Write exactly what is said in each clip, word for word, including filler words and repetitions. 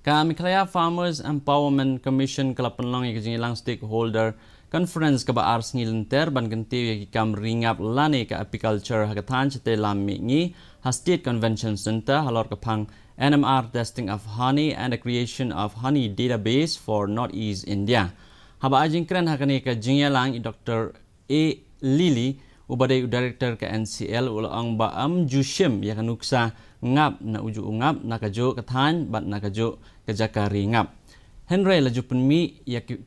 Ka Meghalaya Farmers Empowerment Commission ka la pynlong ïa ka jingïalang stakeholder conference kaba ar sngi lynter ban kyntiew ïa ki kam ri ngap lane ka apiculture ha ka thaiñ shatei lam mihngi ha State Convention Centre halor ka phang N M R testing of honey and the creation of honey database for Northeast India. Haba ai jingkren ha kane ka jingïalang i Doctor A Lily, uba dei u director ka N C L, u la ong ba ym ju shim ïa ka nuksa ngap na uju u ngap na kajuh ka thaiñ bad na kajuh ka jaka ri ngap. Hynrei la ju pynmih ïa ki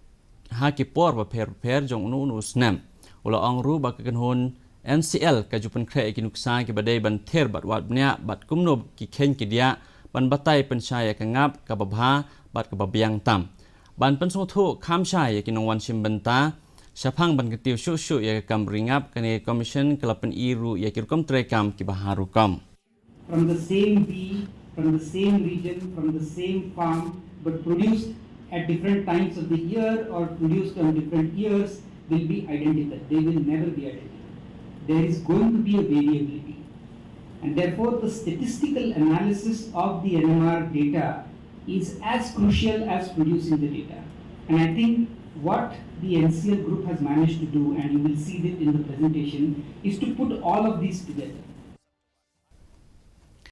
ha ki por bapher bapher jong uno uno u snem. U la ong ruh ba ka kynhun N C L ka ju pynkhreh ïa ki nuksa kiba dei ban thir bad wad bniah bad kumno ki kheiñ ki diah ban batai pynshai ïa ka ngap kaba bha bad kaba biang tam. Ban pynsngewthuh kham shai ïa ki nongwan shim bynta shaphang ban kyntiew shuh shuh ïa ka kam ri ngap, kane ka commission ka la pyni ruh ïa ki rukom treikam kiba ha rukom. From the same bee, from the same region, from the same farm, but produced at different times of the year or produced on different years will be identical. They will never be identical. There is going to be a variability. And therefore, the statistical analysis of the N M R data is as crucial as producing the data. And I think what the N C L group has managed to do, and you will see it in the presentation, is to put all of these together.